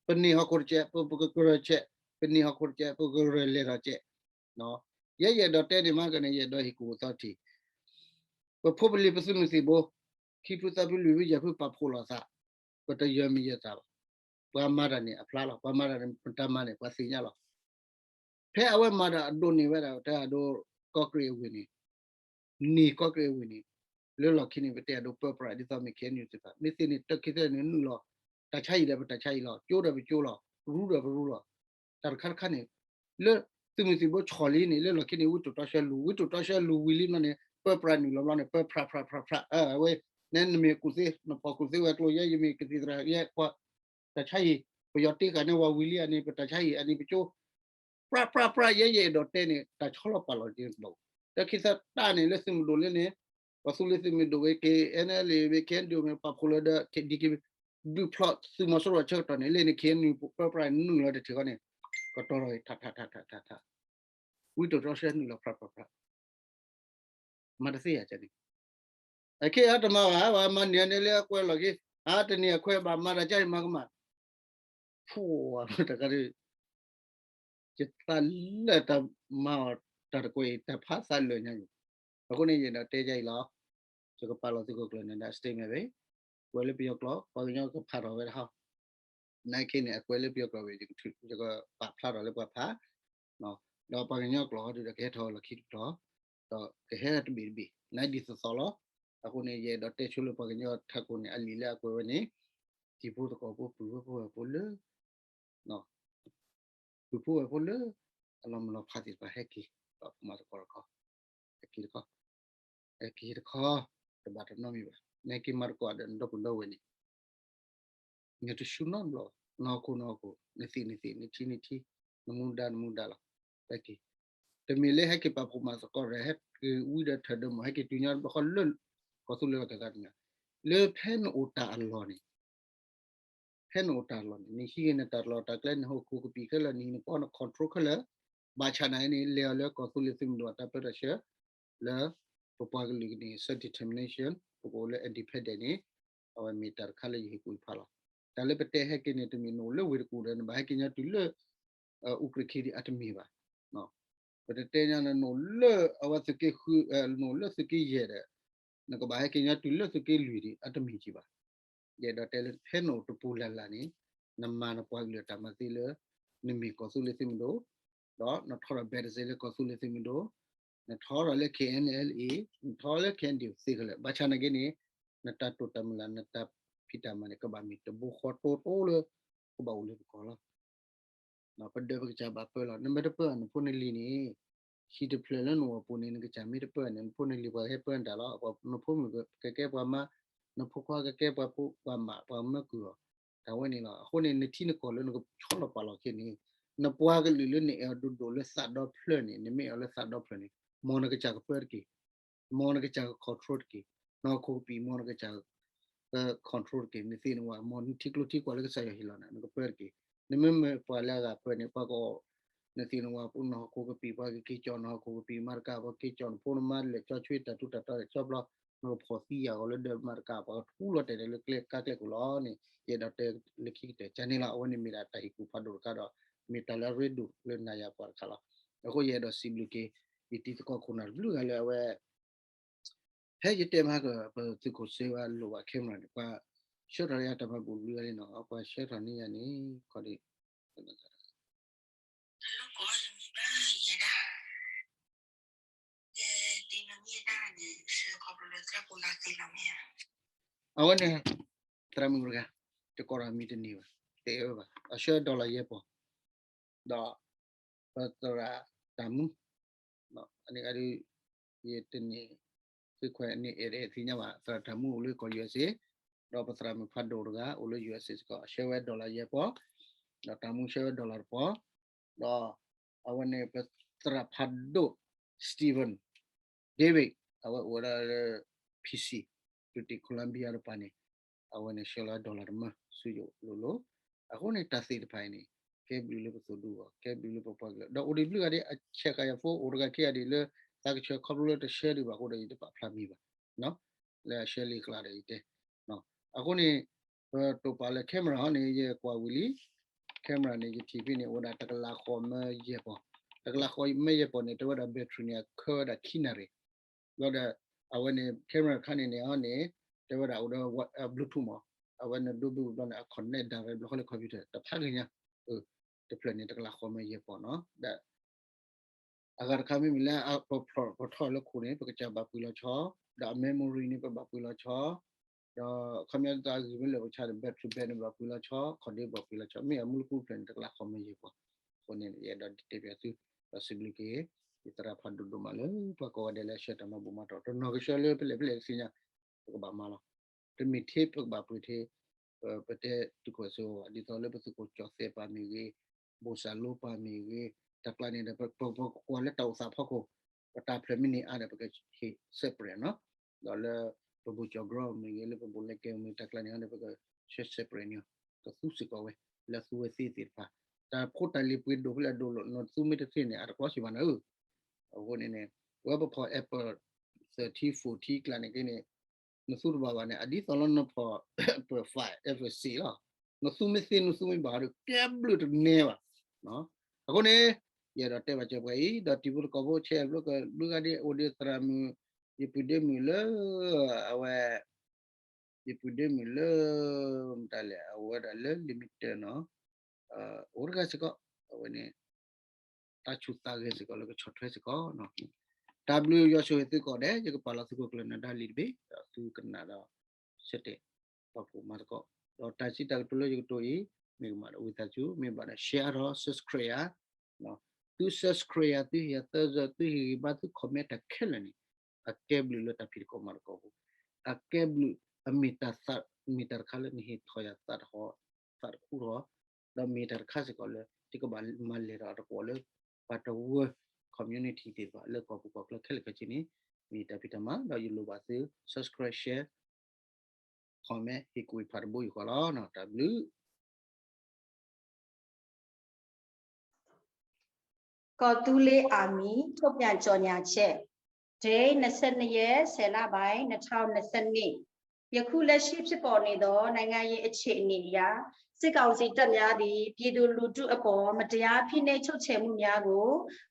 ပန့ၢ်ဟီၣ်ခိၣ်တကဲး, ပကရၢၢ်ကဲး, ပန့ၢ်ဟီၣ်ခိၣ်တကဲး, ပကရၢၢ်လဲၤထီၣ်ကဲး, ယဲယအဲၣ်ဒိးတဲန့ၣ်မးကန့ၣ် ယအဲၣ်ဒိးဟ့ၣ်ကူၣ်အသီတထံၣ်, ပဖိပလံၤပသုးမုၢ်သံၣ်ဘိ, ခံဖုသၢဖုလွံၢ်ဖုယဲၢ်ဖုပာ်ဖှိၣ်လိာ်သး, ပတယၢၤမံၤယဲၢ်သးဘၣ်, ပှၤမၤတၢ်န့ၣ်အဖျါလီၤ, ပှၤမၤတၢ်န့ၣ် ပတၢ်မၤန့ၣ် ပှၤသ့ၣ်ညါလီၤ. ဖဲအဝဲမၤဒီးအဒိးန့ၢ်ဝဲဒၣ် ပတဲအဒိ ကီၢ်ကရ့ၣ်အဝ့ၢ်န့ၣ်, န့ၢ်ကီၢ်ကရ့ၣ်အဝ့ၢ်န့ၣ်, လၢလီၢ်ခံန့ၣ် ပတဲအဒိ ပၢပြး ဒ်သိးမ့ၢ် KNU သ့ၣ်တဖၣ်, မ့ၢ်သ့န့ၣ် တၢ်ခံသ့န့ၣ်နုာ်လီၤ, တၢ်ဆါဟံၣ်ဒီးပတၢ်ဆါဟံၣ်လီၤ, ကၠိဒီးပကၠိလီၤ, ရူဒီးပရူလီၤ. တၢ်တခါတခါန့ၣ်, လၢသုးမုၢ်သံၣ်ဘိဆီၣ်လံန့ၣ် လၢလီၢ်ခံန့ၣ် ဝံတိာ်တီဆှၢလူၤ, ဝံတိာ်တီဆှၢလူၤဝံၤလံဘျီန့ၣ် ပၢပြးနုာ်လီၤဘျီန့ၣ် ပၢပြးပြးပြးပြး အဝဲ, နဲနမ့ၢ်ကူၣ်သ့, နဖီၣ်ကူၣ်သ့ဝဲကျိၤ ယဲယမ့ၢ်ကသံၣ်သရၣ် ယဲကွၢ် တၢ်ဆါဟံၣ်, ပယီၤတ့ဃာ်န့ၢ်ဝဲဝံၤလံ အန့ၣ် ပတၢ်ဆါဟံၣ် အန့ၣ်ပကၠိ, ပြးပြးပြး ယဲယအဲၣ်ဒိးတဲန့ၣ် တၢ်ဆီလီၤပာ်လီၤက့ၤတဘျီ, တၢ်ခံသတးန့ၣ် လၢသုးမုၢ်ဒိၣ်လၢန့ၣ်, ပသုးလၢသုးမုၢ်ဒိၣ်ဝဲ KNLA ဝဲ KNDO မ့ၢ်ပာ်ဖှိၣ်လၢဒီး DKBA ဘုၣ်ဖျိးသုးမီၤစိရိၤအဆၢကတီၢ်န့ၣ် လၢန့ၣ် ခ့ၣ်အဲၣ်ယူၣ်ပၢပြးနုာ်လီၤတထံၣ်ဃီန့ၣ် ကတီၢ်ထီၣ်ထးထးထးထးထးထး ဝံတိာ်တြီဆၢနုာ်လီၤဖြးဖြးဖြး မၤတသ့ယၤန့ၣ် အခ့အတမၤဘၣ် ဘၣ်မၤန့ၢ်န့ၣ်လၢအကွဲးလီၤက့ၤ အတနံၤအခွဲးဘၣ်မၤတၢ်ကၢ်အံၤမၤကမၣ် ဖူတခါဒ် ယသးလၢတၢ်မၤအီၤတၢ်တကွဲးအံၤ တၢ်ဖးသးလၢာ်ညါအံၤ အဃိန့ၣ်ယအဲၣ်ဒိးတဲယၤအံၤလီၤ. ယကပာ်လီၤသုးခိၣ်ကျၢၢ်နၢၤဒါ statement ဝဲ ကွဲးလၢပယီၤကျိာ် ပှၤကညီကဖးထီၣ်ဝဲဒၣ်ဟီ နာ်က့န့ၣ် အကွဲးလၢပယီၤကျိာ်ဝဲ ယကပာ်ဖျါထီၣ်လၢပှၤဖး ဒီးပှၤကညီကျိာ်ဟီဒုးဒီးကဟဲထီၣ်လီၢ်ခံတဘျီ ဒီးကဟဲတဘ့ၣ်တဘ့ၣ် နဒ်သိးသိးလီၤ. အဃိန့ၣ် ယအဲၣ်ဒိးတဲဆိလၢပှၤကညီထးခိၣ်န့ၣ် အလံာ်လၢအကွဲးဝဲန့ၣ် တံၤဖိသကိးဖိပုၢ်ဖိဝဲၢ်ဖိလၢ ပုၢ်ဖိဝဲၢ်ဖိလၢ အလီၤမုၢ်လီၤဖးသ့ၣ်တဖၣ်ဟဲက့ၤ ဒီးမၤသကိးတခီ ဟဲက့ၤတခီ ဟဲက့ၤတခီ တဘၣ်တနီတမံၤဘၣ် နဟဲက့ၤမၤသကိးဒီးနဒီပုၢ်ဒီဝဲၢ်န့ၣ် နတဆူနီတဘျီ နဟီၣ်ခိၣ်နဟီၣ်ခိၣ် နသ့ၣ်နသ့ၣ် နထံနထံ နမူဒါနမူဒါလီၤ ဟဲက့ၤ တမ့ၢ်လၢဟဲက့ၤပာ်ဖှိၣ်မၤသကိးဒီး ဟဲက့ၤဝံဒီးထၢၣ်ဒၢမီၢ် ဟဲက့ၤတုၤညါတဘျီဃီလၢ ကီၢ်သူလ့ၤလီၤကသးတညါ လၢဖဲနအိၣ်တၢ်အလီၢ်န့ၣ် ဖဲနအိၣ်တၢ်လီၢ်န့ၣ် နဟံးဂ့ၤနတၢ်လီၢ်တၢ်ကျဲ နဟီၣ်ခိၣ်ကပံာ်ခဲလၢာ် နဟံၣ်နကီၢ် န control ခဲလၢာ် ဘၣ်ဆၣ်နာ်က့န့ၣ် လဲၤအီၤလၢကီၢ်သူလ့ၤသုးမုၢ်ဒိၣ်အတၢ်ပၢတၢ်ဆှၢ လၢပပှၤကလုာ်ကန့ၢ် self determination ပကအိၣ်လၢ independent န့ၣ် အဝဲမ့ၢ်တၢ်တခါလၢယဟ့ၣ်ကူၣ်ဖးလီၤ. တၢ်လၢပတဲဟဲက့ၤန့ၣ် တမ့ၢ်နအိၣ်လၢဝ့ၢ်တကူၣ်ဒီး နဘၣ်ဟဲက့ၤညါတုၤလၢ အူကြ့ၣ်ခ့ဒံး အတမ့ၢ်ဘၣ်. ပတတဲညါနအိၣ်လၢအဝဲသုးက့ဃု နအိၣ်လၢသုးက့ယဲၢ်ဒီး နကဘၣ်ဟဲက့ၤညါတုၤလၢသုးက့လွံၢ်ဒံး အတမ့ၢ်က့ၤဘၣ်. ယအဲၣ်ဒိးတဲလၢဖဲနအိၣ်တပူၤလၢ်လၢ်န့ၣ် နမၤနပှၤကလုာ်အတၢ်မၤသ့လၢ နမ့ၢ်ကီၢ်သူလ့ၤသုးမုၢ်ဒိၣ် ဒီးနထီထီၣ် ဘဲတစ့လၢကီၢ်သူလ့ၤသုးမုၢ်ဒိၣ် နထီထီၣ်လၢ KNLA နထီထီၣ်လၢ KNDO သ့ခဲလၢာ် ဘၣ်ဆၣ်နာ်က့န့ၣ် နတၢ်တိာ်တၢ်မုၢ်လၢ် နတၢ်ဖံးတၢ်မၤန့ၣ် ကဘၣ်မ့ၢ်တဘိဃီတိတိလၢ ကဘၣ်အိၣ်လၢပကီၢ်လီၤ. ပဒၢးပကစၢ်ဘၣ်ပၢလီၤ. နမ့ၢ်တပၢနဖိနလံၤန့ၣ် ဟံၣ်တဖျၢၣ်လၢနအိၣ်အပူၤန့ၣ် နကစၢ်မ့ၢ်တပၢန့ၣ် နဖိနလံၤပှၤကဟဲပၢနတၢ်လီၤ. နဖိမုၣ်ကကဲပှၤမါ, နဖိခွါကကဲပှၤဖိပှၤမး ပှၤမၢကုၢ်အီၤ တၢ်ဝဲန့ၣ်လီၤ. အဃိန့ၣ် နထံနကီၢ်လၢနကဆီလီၤပာ်လီၤခဲန့ၣ် နပှၤကလုာ်လၢနအဲၣ်အီၤဒိၣ်ဒိၣ်လၢသးဒီဖျၢၣ်န့ၣ် နမ့ၢ်အဲၣ်အီၤလၢသးဒီဖျၢၣ်န့ၣ် မ်နကစၢ်ကပၢတက့ၢ်. မ်နကစၢ်က control တက့ၢ်. နဟီၣ်ခိၣ်ကပံာ် မ်နကစၢ် control တက့ၢ်. နသ့ၣ်နဝၤ မ်နထံကျိထံကွၢ်လၢကစၢ်ယွၤဟ့ၣ်လီၤနၤ နကပၢတက့ၢ်. နမ့မ့ၢ်ပှၤလၢအဂၤပၢန့ၣ် ပှၤက နသ့ၣ်နဝၤ နဟီၣ်ခိၣ်ကပံာ် ပှၤကက့ၤကၠီၣ်နဟီၣ်ခိၣ်ကပံာ် မၤတကး ပှၤက့ၤကၠီၣ်နဖိနမါ လဲၤကၠီဆွ့တၢ်ထူးတၢ်တီၤလဲၤကၠီဘျီ နကဖီၣ်သံယာ်ဂီၤလၢဒၢးမၤတကး ပှၤကထူလီၤတဲာ်ဒီးလၢကျဲကါကျဲခိၣ်လီၤန့ၣ် ယအဲၣ်ဒိးတဲလၢခံကတၢၢ် ကန့ၣ်လီၤ. အဝဲန့ၣ်မ့ၢ်ဒၣ်တၢ်ဟ့ၣ်ကူၣ်ဖးဒိၣ်တခါဒီး မ့ၢ်တၢ်လၢအရ့ဒိၣ်လၢနၤယၤပှၤတခါလီၤ. အဃိယအဲၣ်ဒိးစံးဘျုးက့ၤ ယတံၤသကိးခိၣ်နၢ်တဘျုးဂၤလၢအဝဲ ဖဲယတဲမဟါက ပသုးခိၣ်စ့ဝါလိၣ်ဘၣ် camera န့ၣ် ပှၤဆှၢထီၣ်ယၤတၢ်မၤဘူၣ်ဘျုးဂၤန့ၣ်နီၤ ပှၤဆှၢထီၣ်န့ၢ်ယၤန့ၣ် ခီဒ် အဝဲန့ၣ် သရၣ်မုၣ်တဂၤ တကိးဒီးမံၤတန့ၢ်ဘၣ် တဲဝဲဘၣ် အဆှၢ dollar ယဲၢ်ပီၢ် ဒီး ပသရၣ်တၢ်မူ အန့ၣ်ဂၤဒုး ယတန့ၢ် သုခွဲးန့ၣ်အဲၣ်ဒိးသ့ၣ်ညါဘၣ် သရၣ်တၢ်မူအိၣ်လၢကီၢ် USA ဒီးပသရၣ်မုၣ်ဖးဒိၣ်တဂၤ အိၣ်လၢ USA စ့ၢ်ကီး အဆှၢဝဲ dollar ယဲၢ်ပီၢ် ဒီးတၢ်မူဆှၢဝဲ dollar တပီၢ် ဒီး အဝဲန့ၣ် ပသရၣ်ဖးဒိၣ် Steven David အဝဲအိၣ်ဝဲဒၣ်လၢ PC British Columbia တပၤန့ၣ် အဝဲန့ၣ်ဆှၢလီၤ dollar တမၢ ဆူယိာ်လိၤလိၤ အဃိန့ၣ် တၢ်သ့ၣ်တဖၣ်အံၤန့ၣ် ကဲဘျုးလၢပသိၣ်ဒူအီၤ ကဲဘျုးလၢပပှၤကလုာ် ဒီးအိၣ်ဒံးဘျုးဂၤဒ် အဆဲးဃာ်ယၤဖိ အိၣ်တဂၤခံဂၤဒ်လၢ သးကဆှၢခီဖျိလၢတဆှၢဒံးဘၣ်အဃိဒီး ယတပာ်ဖျါမံၤဘၣ် လၢအဆှၢလံာ်ကျါဒီးယတဲ အဃိန့ၣ် ပတိာ်ပာ်လၢ camera ဟီန့ၣ် ယကွၢ်ဝံၤလံ camera န့ၣ် ယထံၣ်ဖဲန့ၣ် အိၣ်ဝဲဒၣ်တကလးဃိးမၢယဲၢ်ပီၢ် တကလးဃိးမၢယဲၢ်ပီၢ်န့ၣ် တဲဝဲဒၣ် battery န့ၣ် အခဲဝဲဒၣ်ခံနၣ်ရံၣ် ဘျီဒီး အဝဲန့ၣ် camera တခါန့ၣ်န့ၣ်ဟီန့ၣ် တဲဝဲဒၣ်အိၣ်ဒီး Bluetooth မး အဝဲန့ၣ်ဒိ Bluetooth ဘျီန့ၣ် အ connect direct ဘျီဃီလၢ computer တဖးဂ့ၤညါ တဖျၢၣ်န့ၣ် တကလးဃိးမၢယဲၢ်ပီၢ်နီၤ ဒီး အဂၤတခါမ့မ့ၢ်လၢ ပဖျိးပထီၣ်လၢခိၣ်န့ၣ် ပကစၢ်ဘၣ်ပှ့ၤလီၤဆီ ဒီးအ memory န့ၣ် ပဘၣ်ပှ့ၤလီၤဆီ ဒီးခီပညီတၢ်အဂံၢ်မ့ၢ်လၢာ်ပဆါဒီး battery ဘဲန့ၣ် ဘၣ်ပှ့ၤလီၤဆီ ခီၣ်ဒ့ဘၣ်ပှ့ၤလီၤဆီ မ့ၢ်အမူလၢကူဖျၢၣ်န့ၣ် တကလးဃိးမၢယဲၢ်ပီၢ် အဃိန့ၣ် ယအဲၣ်ဒိးတဲပၠးသု ဒီးစံးဘျုးက့ၤ ယသရၣ်ဖးဒိၣ်ဒိၣ်မးလၢ ပှၤကိးဂၤဒဲးလၢအဆှၢတၢ်မၤဘူၣ်မၤတီၢ် တနီၤကဆှၢလၢဖဲလဲၣ်ဖဲလဲၣ်တသ့ၣ်ညါ ပကဘၣ်မၤလီၤ တမ့ၢ်ထဲပကဘၣ်ပှ့ၤထဲ ပတဲသုးခိၣ်စ့ဝါ ဒ်သိးလၢပသုးခိၣ်ကၠီၣ်သဲးပၢ်မ့ၢ်ဂ့ၤ, ဘိၣ်စၢ်လိပၢ်မ့ၢ်ဂ့ၤ, တၢ်ကျါန့ၣ်ဒီး ပကကွၢ်လၢတၢ်အိၣ်သးဖီခိၣ်, ပတၢ်ဖျၢၣ်မ့ၢ်န့ၢ်အါဒီး ပကဟ့ၣ် separate နီၤ, ဒီးလၢပဘိၣ်ကၠီၣ်ကရီမ့ၢ်ဂ့ၤ, လၢပဘိၣ်လဲၤကဲမ့ၢ် တၢ်ကျါန့ၣ်ဒီး ပက separate န့ၣ် ကသူစ့ၢ်ကီးဝဲ လၢသူဝဲသ့ၣ်သ့ၣ်တဖၣ် တၢ်ဖိတၢ်လံၤပှ့ၤဒိၣ်ဖဲလဲၣ်ဒိၣ်လီၤ နသူမ့ၢ်တသ့န့ၣ် အတကွၢ်စံးဘၣ်နၤဧၢ. အဃိန့ၣ်န့ၣ် ဝဲပဖီၣ် April thirteen fourteen ကျါန့ၣ်က့န့ၣ် နသူတဘၣ်ဘၣ်န့ၣ် အဒ်သိးလၢနဖီၣ် April five April six လီၤ. နသူမ့ၢ်သ့နသူမ့ၢ်ဘၣ်ဒီး ကဲဘျုးတန့ၢ်ဘၣ်. အဃိန့ၣ် ယအဲၣ်ဒိးတဲဘၣ်စၢၤပှၤအံၤ ဒီးတံၤဖိသကိးဖိဆဲးဘျိကဘျုးဂၤဒ် အိၣ်ဒံးသရၣ်မုၣ် ယပုၢ်ဒ့မုၣ်လၢ အဝဲ ယပုၢ်ဒ့မုၣ်လၢ မတၤလဲၣ် အဝဲဒၣ်လၢ limited နီၤ အိၣ်တဂၤစ့ၢ်ကီး အဝဲန့ၣ် တၢ်ဆူးသးဂဲၤစ့ၢ်ကီးလၢကဆီၣ်ထွဲစ့ၢ်ကီးနီၤ. တၢ်ဘျုးယွၤဆိၣ်ဂ့ၤသုကိးဂၤဒဲး ယကပာ်လီၤသုကိးကျၢၢ်နၢၤဒါလံာ်တဘ့ၣ် ဒီးသုကနၣ်ဒီး ဆၢတဲာ် ပာ်ဖှိၣ်မၤသကိး ဒီးတၢ်စံးတၢ်ကတိၤလၢယကတိၤအံၤ မ့ၢ်ကမၣ်ဒီးဝံသးစူၤ မ့ၢ်ဘၣ်ဒီး share ဒီး subscribe ယၤ သု subscribe ယၤ သုဟ့ၣ်ယၤသၢစၢၤ သုဟ့ၣ်ဂံၢ်ဘါ သု comment တၢ်ခဲလၢာ်န့ၣ် အကဲဘျုးလၢတၢ်ဖံးသကိးမၤသကိးပူၤ အကဲဘျုး အမ့ၢ်တၢ်သး မ့ၢ်တၢ်တခါလၢနဟ့ၣ်ထီၣ်ယၤသးတဟီၣ် သးတခူထီၣ် ဒီးမ့ၢ်တၢ်တခါစ့ၢ်ကီးလၢ ယကဘၣ်မၤလဲၢ်ထီၣ်အသကိးလၢ ပှၤတဝၢ community သ့ၣ်တဖၣ်လၢကီၢ်ပူၤကီၢ်ချၢခဲလၢာ်ခဲဆ့န့ၣ် မ့ၢ်တၢ်ဖံးတၢ်မၤ ဒီးယလိၣ်ဘၣ်သု subscribe share comment ဟ့ၣ်ကူၣ်ဟ့ၣ်ဖးတဘိယူၢ်ဃီလီၤ. တၢ်ဘျုး ကီၢ်သူလ့ၤ Army ထုတ်ပြန်ကြေညာချက် ဒ့ နှစ်ဆယ့်နှစ်ရက် ဆယ်လပိုင်း နှစ်ထောင်နှစ်ဆယ့်နှစ် ယခုလက်ရှိဖြစ်ပေါ်နေသောနိုင်ငံရေးအခြေအနေအရ စစ်ကောင်စီတပ်များသည် ပြည်သူလူထုအပေါ်မတရားဖိနှိပ်ချုပ်ချယ်မှုများကို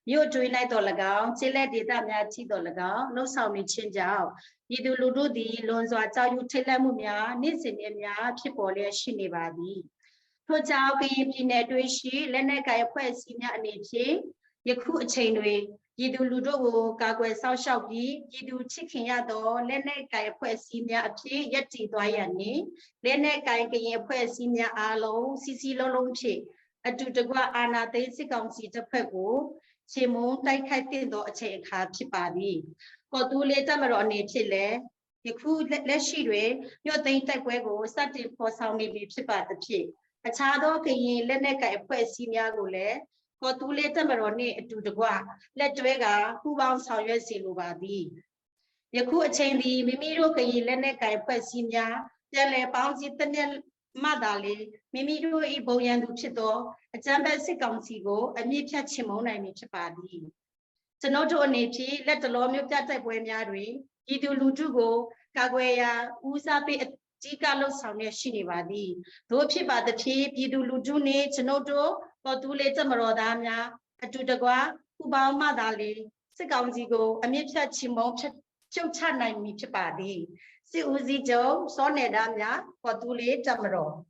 မြို့အတွင်း၌သော်လည်းကောင်း ကျေးလက်ဒေသများအထိသော်လည်းကောင်း လုပ်ဆောင်နေခြင်းကြောင့် ပြည်သူလူထုသည် လွန်စွာကြောက်ရွံ့ထိတ်လန့်မှုများ နေ့စဉ်နဲ့အမျှဖြစ်ပေါ်လျက်ရှိနေပါသည်။ ထို့ကြောင့် ကရင်ပြည်နယ်အတွင်းရှိ လက်နက်ကိုင်အဖွဲ့အစည်းများအနေဖြင့် ယခုအချိန်တွင် ပြည်သူလူထုကို ကာကွယ်စောင့်ရှောက်ပြီး ပြည်သူချစ်ခင်ရသော လက်နက်ကိုင်အဖွဲ့အစည်းများအဖြစ် ရပ်တည်သွားရန်နှင့် လက်နက်ကိုင်ကရင်အဖွဲ့အစည်းများအားလုံး စည်းစည်းလုံးလုံးဖြင့် အတူတကွ အာဏာသိမ်းစစ်ကောင်စီတပ်ဖွဲ့ကို ချေမှုန်းတိုက်ခိုက်သင့်သောအချိန်အခါဖြစ်ပါသည်။ ကော်သူလ့တပ်မတော်အနေဖြင့်လည်း ယခုလက်ရှိတွင် မြို့သိမ်းတိုက်ပွဲကို စတင်ဖော်ဆောင်နေပြီဖြစ်ပါသဖြင့် အခြားသောကရင်လက်နက်ကိုင်အဖွဲ့အစည်းများကိုလည်း ကော်သူလ့တပ်မတော်နှင့်အတူတကွ လက်တွဲကာ ပူးပေါင်းဆောင်ရွက်စေလိုပါသည်။ ယခုအချိန်သည် မိမိတို့ကရင်လက်နက်ကိုင်အဖွဲ့အစည်းများ ပြန်လည်ပေါင်းစည်းသင့်မြတ်မှသာလျှင် မိမိတို့၏ဘုံရန်သူဖြစ်သော အကြမ်းဖက်စစ်ကောင်စီကို အမြစ်ဖြတ်ချေမှုန်းနိုင်မည်ဖြစ်ပါသည်။ ကျွန်ုပ်တို့အနေဖြင့် လတ်တလောမြို့ပြတိုက်ပွဲများတွင် ပြည်သူလူထုကို ကာကွယ်ရန် ဦးစားပေးအဓိကလုပ်ဆောင်လျက်ရှိနေပါသည်။ သို့ဖြစ်ပါသဖြင့် ပြည်သူလူထုနှင့် ကျွန်ုပ်တို့ ကော်သူလ့တပ်မတော်သားများ အတူတကွ ပူးပေါင်းမှသာလျှင် စစ်ကောင်စီကို အမြစ်ဖြတ်ချေမှုန်းဖြုတ်ချနိုင်မည်ဖြစ်ပါသည်။ စစ်ဦးစီးချုပ် စောနယ်ဒါမြ ကော်သူလ့တပ်မတော်။